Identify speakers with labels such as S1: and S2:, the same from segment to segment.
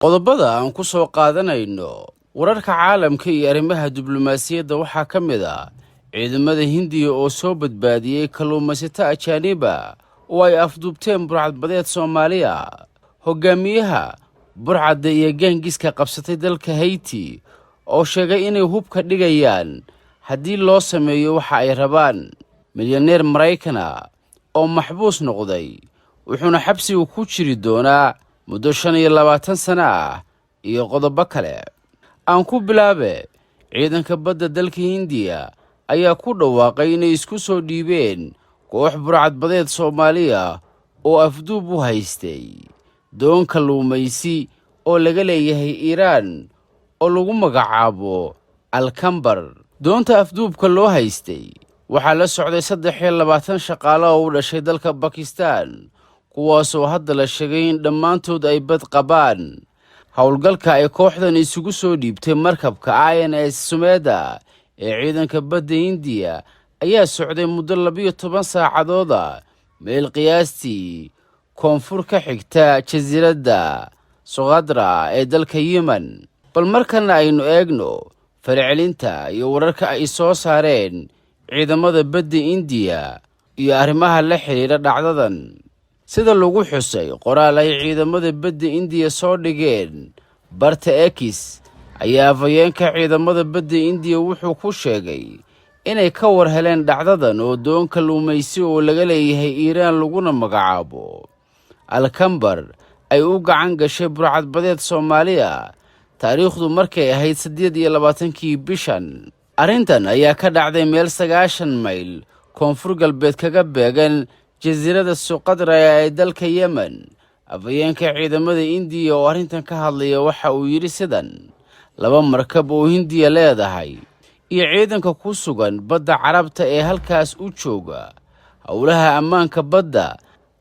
S1: Qodobada aan ku soo qaadanayno wararka caalamka iyo arrimaha diblomaasiyadda waxaa ka mid ah ciidamada Hindiya oo soo badbaadiyey kalluumaysato ajaaniba oo ay afduubteen burcadbadeed Soomaaliya, hogaamiyaha burcadda iyo gaangiska qabsatay dalka Hayti oo sheegay inay hubka dhigayaan haddii loo sameeyo waxa ay rabaan, milyaneer Maraykana oo maxbuus noqday, wuxuuna xabsiga ku jiri doonaa muddo 25 sano ah, iyo qodobo kale. Aan ku bilaabe, ciidanka badda dalka Hindiya ayaa ku dhawaaqay inay isku soo dhiibeen koox burcadbadeed Soomaaliya oo afduub u haystay doon kalluumaysi oo laga leeyahay Iiraan oo lagu magacaabo Alkambar. Doonta afduubka loo haystay waxaa la socday 23 shaqaale oo u dhashay dalka Bakistan, kuwaasoo hadda la sheegay in dhammaantood ay bad qabaan. Howlgalka ay kooxdan isugu soo dhiibtay markabka INS Sumeda ee ciidanka badda Hindiya ayaa socday muddo 12 saacadooda, meel qiyaastii koonfur ka xigta jasiiradda Soqadra ee dalka Yemen. Bal markana aynu eegno falcelinta iyo wararka ay soo saareen ciidamada badda Indiya iyo arrimaha la xidhiidha dhacdadan. Sida lagu xusay qoraal ay ciidamada badda Indiya soo dhigeen barta X, ayaa afhayeenka ciidamada badda Indiya wuxuu ku sheegay inay ka war heleen dhacdadan oo doon kalluumaysi oo laga leeyahay Iiraan laguna magacaabo Alkambar ay u gacan gashay burcadbadeed Soomaaliya, taariikhdu markay ahayd 28-kii bishan. Arrintan ayaa ka dhacday meel 90 mayl koonfur galbeed kaga beegan jasiiradda Suqadra ee dalka Yemen. Afhayeenka ciidamada Indiya oo arrintan ka hadlaya waxa uu yidhi sidan: "Laba markab oo Hindiya leedahay iyo ciidanka ku sugan badda Carabta ee halkaas u jooga howlaha ammaanka badda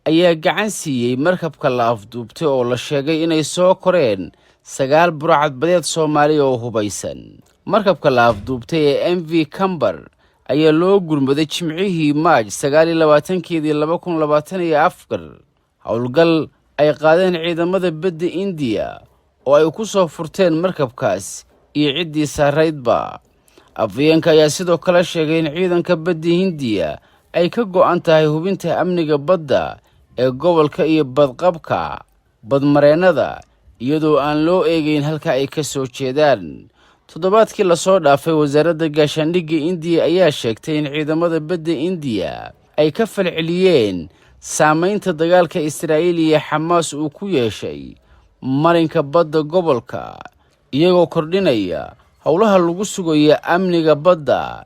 S1: ayaa gacan siiyey markabka la afduubtay oo la sheegay inay soo koreen sagaal burcadbadeed Soomaaliya oo hubaysan. Markabka la afduubtay ee MV Cambar ayaa loo gurmaday Jimcihii Maaj 29-keedii 2024, howlgal ay qaadeen ciidamada badda Indiya oo ay ku soo furteen markabkaas iyo ciddii saaraydba." Afhayeenka ayaa sidoo kale sheegay in ciidanka badda Hindiya ay ka go'an tahay hubinta amniga badda ee gobolka iyo badqabka badmareennada, iyadoo aan loo eegeyn halka ay ka soo jeedaan. Toddobaadkii lasoo dhaafay, wasaaradda gaashaandhigga Indiya ayaa sheegtay in ciidamada badda Indiya ay ka falceliyeen saameynta dagaalka Israa'iil iyo Xamaas uu ku yeeshay marinka badda gobolka, iyagoo kordhinaya howlaha lagu sugayo amniga badda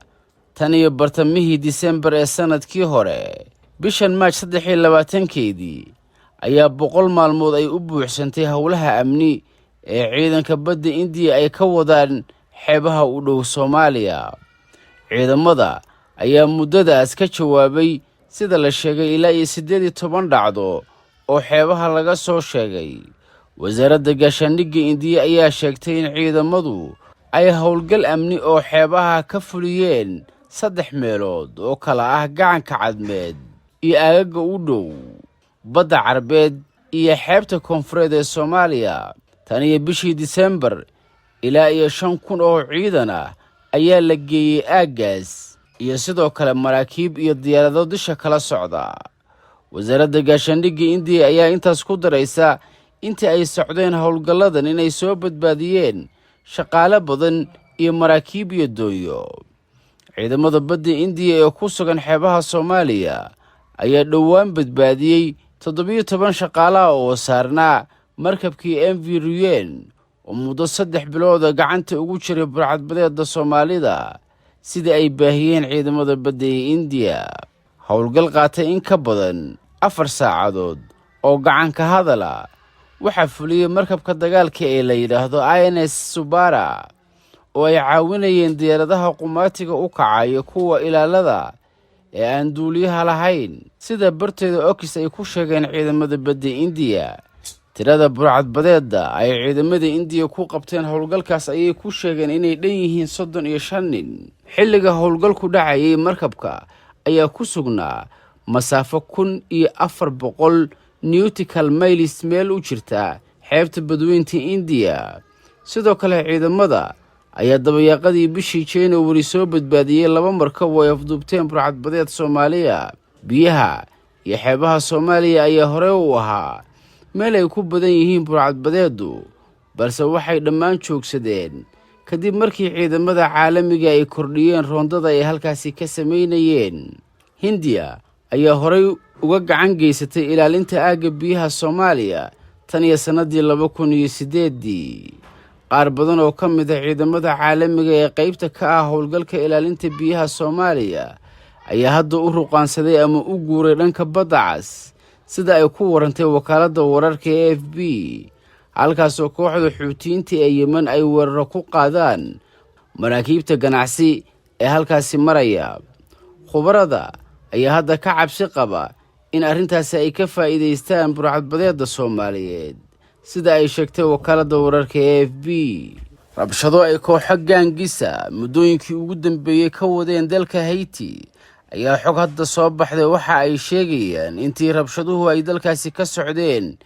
S1: tan iyo bartamihii Disembar ee sannadkii hore. Bishan Maaj 23-keedii ayaa 100 maalmood ay u buuxsantay howlaha amni ee ciidanka badda Indiya ay ka wadaan xeebaha u dhow Soomaaliya. Ciidamada ayaa muddadaas ka jawaabay, sida la sheegay, ilaa iyo 18 dhacdo oo xeebaha laga soo sheegay. Wasaaradda gaashaandhigga Indiya ayaa sheegtay in ciidamadu ay howlgal amni oo xeebaha ka fuliyeen saddex meelood oo kala ah Gacanka Cadmeed iyo aagaga u dhow, Badda Carbeed iyo xeebta koonfureed ee Soomaaliya. Tan iyo bishii Disembar, ilaa iyo 5000 oo ciidan ah ayaa la geeyey aaggaas, iyo sidoo kale maraakiib iyo diyaarado dusha kala socda. Wasaaradda gaashaandhigga Indiya ayaa intaas ku daraysa intii ay socdeen howlgalladan inay soo badbaadiyeen shaqaale badan iyo maraakiib iyo doonyo. Ciidamada badda Indiya ee ku sugan xeebaha Soomaaliya ayaa dhowaan badbaadiyey 17 shaqaalaha oo saarnaa markabkii MV Ruyen oo muddo 3 bilooda gacanta ugu jiray burcadbadeeda Soomaalida, sida ay baahiyeen ciidamada badda ee Indiya. Howlgal qaatay in ka badan 4 saacadood oo gacanka hadala waxaa fuliyey markabka dagaalka ee la yidhaahdo INS Subara oo ay caawinayeen diyaaradaha qumaatiga u kacaya kuwa ilaalada ee aan duuliyaha lahayn, sida barteeda X ay ku sheegeen ciidamada badda Indiya. Tirada burcadbadeedda ay ciidamada Indiya ku qabteen howlgalkaas ayay ku sheegeen inay dhan yihiin 35 nin. Xilliga howlgalku dhacayay, markabka ayaa ku sugnaa masaafo 1400 nautical miles meel u jirta xeebaha Soomaaliya. Xeebta Badweynta Indiya. Sidoo kale ciidamada ayaa dabayaaqadii bishii January soo badbaadiyey laba markab oo ay afduubteen burcadbadeed Soomaaliya. Biyaha iyo xeebaha Soomaaliya ayaa hore u ahaa meel ay ku badan yihiin burcadbadeedu, balse waxay dhammaan joogsadeen kadib markii ciidamada caalamiga ay kordhiyeen roondada ay halkaasi ka samaynayeen. Hindiya ayaa horey uga gacan geysatay ilaalinta aagga biyaha Soomaaliya tan iyo sannadii 2008-dii. Qaar badan oo ka mid ah ciidamada caalamiga ee qaybta ka ah howlgalka ilaalinta biyaha Soomaaliya ayaa hadda u ruqaansaday ama u guuray dhanka Badda Cas, sida ay ku warantay wakaaladda wararka AFP, halkaasoo kooxda Xuutiyiinta ee Yemen ay weeraro ku qaadaan maraakiibta ganacsi ee halkaasi maraya. Khubarada ayaa hadda ka cabsi qaba in arrintaasi ay ka faa'iidaystaan burcadbadeedda Soomaaliyeed, sida ay sheegtay wakaaladda wararka AFP. Rabshado ay kooxo gaangisa muddooyinkii ugu dambeeyey ka wadeen dalka Haiti ayaa xog hadda soo baxday waxa ay sheegayaan intii rabshaduhu ay dalkaasi ka socdeen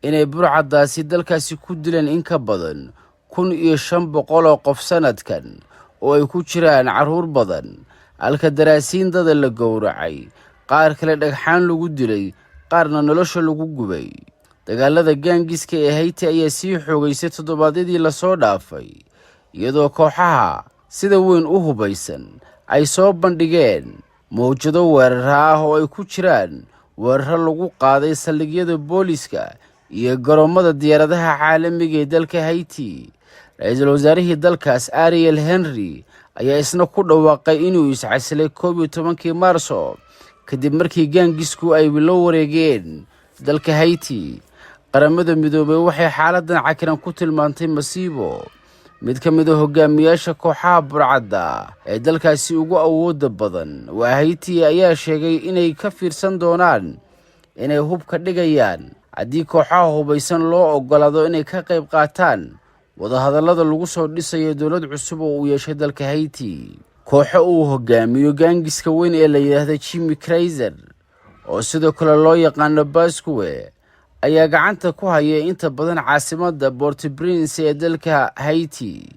S1: inay burcaddaasi dalkaasi ku dileen in ka badan 1500 oo qof sanadkan, oo ay ku jiraan carruur badan, halka daraasiindada la gowracay, qaar kale dhagxaan lagu dilay, qaarna nolosha lagu gubay. Dagaalada gaangiska ee Hayti ayaa sii xoogaysay toddobaadyadii lasoo dhaafay, iyadoo kooxaha sida weyn u hubaysan ay soo bandhigeen mawjado weerara ah, oo ay ku jiraan weeraro lagu qaaday saldhigyada booliska iyo garoommada diyaaradaha caalamiga ee dalka Hayti. Ra-iisul wasaarihii dalkaas Ariel Henry ayaa isna ku dhawaaqay inuu iscasilay 11-kii Maarso, kadib markii gaangisku ay la wareegeen dalka Hayti. Qaramada Midoobay waxay xaaladan cakiran ku tilmaantay masiibo. Mid ka mid ah hogaamiyaasha kooxaha burcadda ee dalkaasi ugu awooda badan waa Hayti ayaa sheegay inay ka fiirsan doonaan inay hubka dhigayaan haddii kooxaha hubaysan loo ogolaado inay ka qayb qaataan wadahadallada lagu soo dhisayo dowlad cusub oo uu yeeshay dalka Hayti. Kooxo uu hogaamiyo gaangiska weyn ee la yidhaahda Jimmy Kraiser, oo sidoo kale loo yaqaano Basque, ayaa gacanta ku haya inta badan caasimadda Port-au-Prince ee dalka Hayti.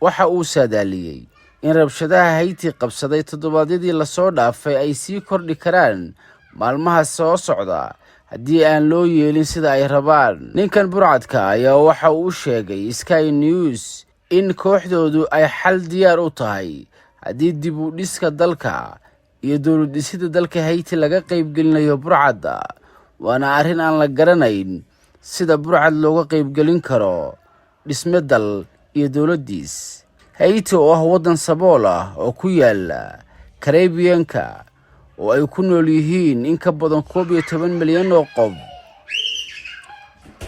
S1: Waxa uu saadaaliyey in rabshadaha Hayti qabsaday toddobaadyadii lasoo dhaafay ay sii kordhi karaan maalmaha soo socda haddii aan loo yeelin sida ay rabaan. Ninkan burcadka ayaa waxa uu sheegay Sky News in kooxdoodu ay xal diyaar u tahay haddii dib u dhiska dalka iyo dowlad dhisida dalka Hayti laga qaybgelinayo burcadda, waana arrin aan la garanayn sida burcad looga qaybgelin karo dhisme dal iyo dowladdiis. Hayti oo ah waddan sabool ah oo ku yaala Karebiyanka, oo ay ku nool yihiin in ka badan 11 milyan oo qof,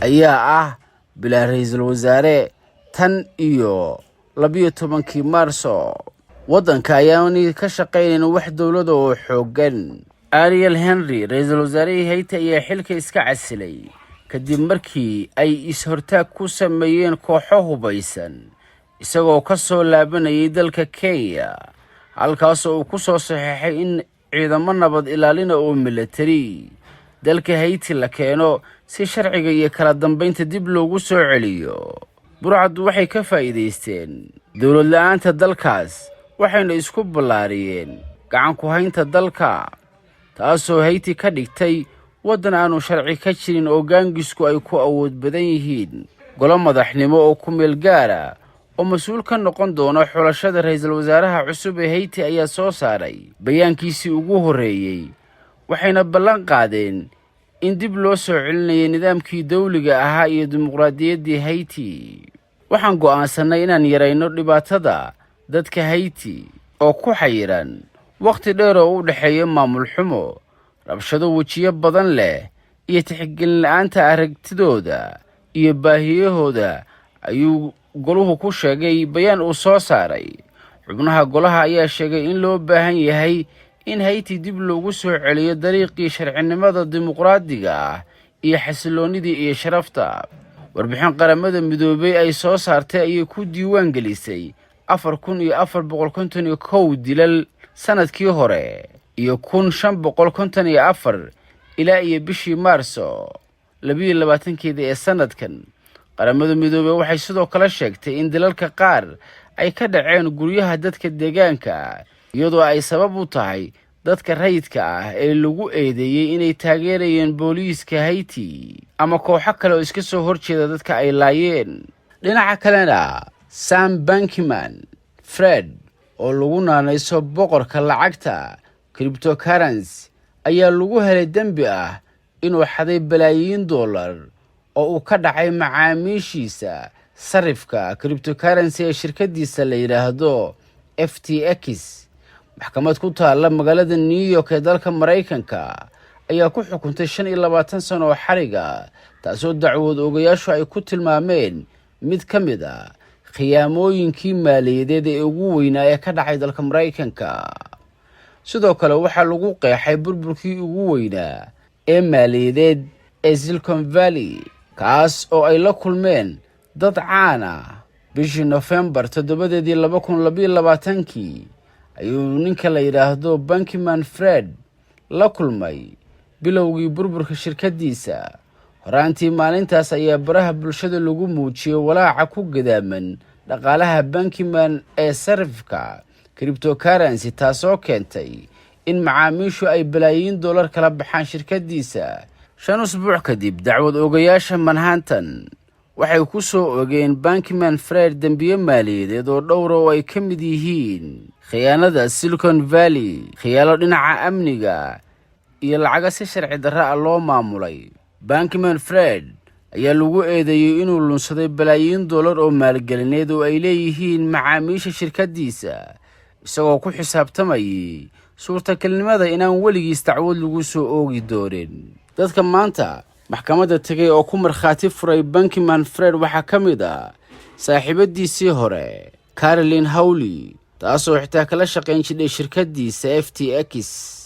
S1: ayaa ah bilaa ra-iisul wasaare tan iyo 12-kii Maarso. Waddanka ayaanay ka shaqaynayn wax dowlada oo xooggan. Ariel Henry, ra-iisul wasaarihii Hayti, ayaa xilka iska casilay kadib markii ay is-hortaag ku sameeyeen kooxo hubaysan, isagoo ka soo laabanayay dalka Kenya, halkaasoo uu ku soo saxeexay in ciidamo nabad ilaalina oo milatari dalka Hayti la keeno si sharciga iyo kala dambaynta dib loogu soo celiyo. Burcaddu waxay ka faa'iidaysteen dowlad la-aanta dalkaas, waxayna isku ballaariyeen gacan ku haynta dalka, taasoo Hayti ka dhigtay waddan aanu sharci ka jirin oo gaangisku ay ku awood badan yihiin. Golo madaxnimo oo ku meel gaara oo mas-uul ka noqon doona xulashada ra-iisul wasaaraha cusub ee Hayti ayaa soo saaray bayaankiisii ugu horreeyey, waxayna ballan qaadeen in dib loo soo celinayay nidaamkii dawliga ahaa iyo dimuqraadiyaddii Hayti. "Waxaan go'aansannay inaan yarayno dhibaatada dadka Hayti oo ku xayiran wakhti dheer oo u dhexeeya maamul xumo, rabshado wejiyo badan leh iyo tixgelin la-aanta aragtidooda iyo baahiyahooda," ayuu goluhu ku sheegay bayaan uu soo saaray. Xubnaha golaha ayaa sheegay in loo baahan yahay in Hayti dib loogu soo celiyo dariiqii sharcinimada dimuqraadiga ah iyo xasiloonnidii iyo sharafta. Warbixin Qaramada Midoobay ay soo saartay ayay ku diiwaan gelisay 4451 dilal sanadkii hore iyo 1554 ilaa iyo bishii Maarso 22-keeda ee sanadkan. Qaramada Midoobey waxay sidoo kale sheegtay in dilalka qaar ay ka dhaceen guryaha dadka deegaanka, iyadoo ay sabab u tahay dadka rayidka ah ee lagu eedeeyey inay taageerayeen booliiska Haiti ama kooxo kale oo iska soo horjeeda dadka ay laayeen. Dhinaca kalena, Sam Bankman Fred, oo lagu naanayso boqorka lacagta cryptocurrency, ayaa lagu helay dembi ah inuu xaday balaayiin dollar oo uu ka dhacay macaamiishiisa sarifka cryptocurrency ee shirkadiisa la yidhaahdo FTX. Maxkamad ku taalla magaalada New York ee dalka Maraykanka ayaa ku xukuntay 25 sano oo xariga, taasoo dacwood ogayaashu ay ku tilmaameen mid ka mid ah khiyaamooyinkii maaliyadeed ee ugu weynaa ee ka dhacay dalka Maraykanka. Sidoo kale waxaa lagu qeexay burburkii ugu weynaa ee maaliyadeed ee Silicon Valley, kaas oo ay la kulmeen dad caan ah. Bishii Nofembar 7-deedii 2022-kii ayuu ninka la yidhaahdo Bankman Fred la kulmay bilowgii burburka shirkadiisa. Horaantii maalintaas ayaa baraha bulshada lagu muujiyey walaaca ku gadaaman dhaqaalaha Bankman ee sarifka cryptocurrency, taasoo keentay in macaamiishu ay balaayiin dollar kala baxaan shirkadiisa. 5 usbuuc kadib, dacwad ogayaasha Manhattan waxay ku soo ogeen Bankman Fred dembiye maaliyadeed oo dhowra, oo ay ka mid yihiin khiyaanada Silicon Valley, khiyaalo dhinaca amniga iyo lacaga si sharci darra ah loo maamulay. Bankman Fred ayaa lagu eedeeyey inuu lunsaday balaayiin dollar oo maalgelineed oo ay leeyihiin macaamiisha shirkadiisa, isagoo ku xisaabtamayay suurtagalnimada inaan weligiis dacwad lagu soo oogi doonin. Dadka maanta maxkamadda tegay oo ku markhaati furay Bankman Fred waxaa ka mid ah saaxiibadiisii hore Caroline Hawley, taasoo xitaa kala shaqayn jidhay shirkadiisa FTX.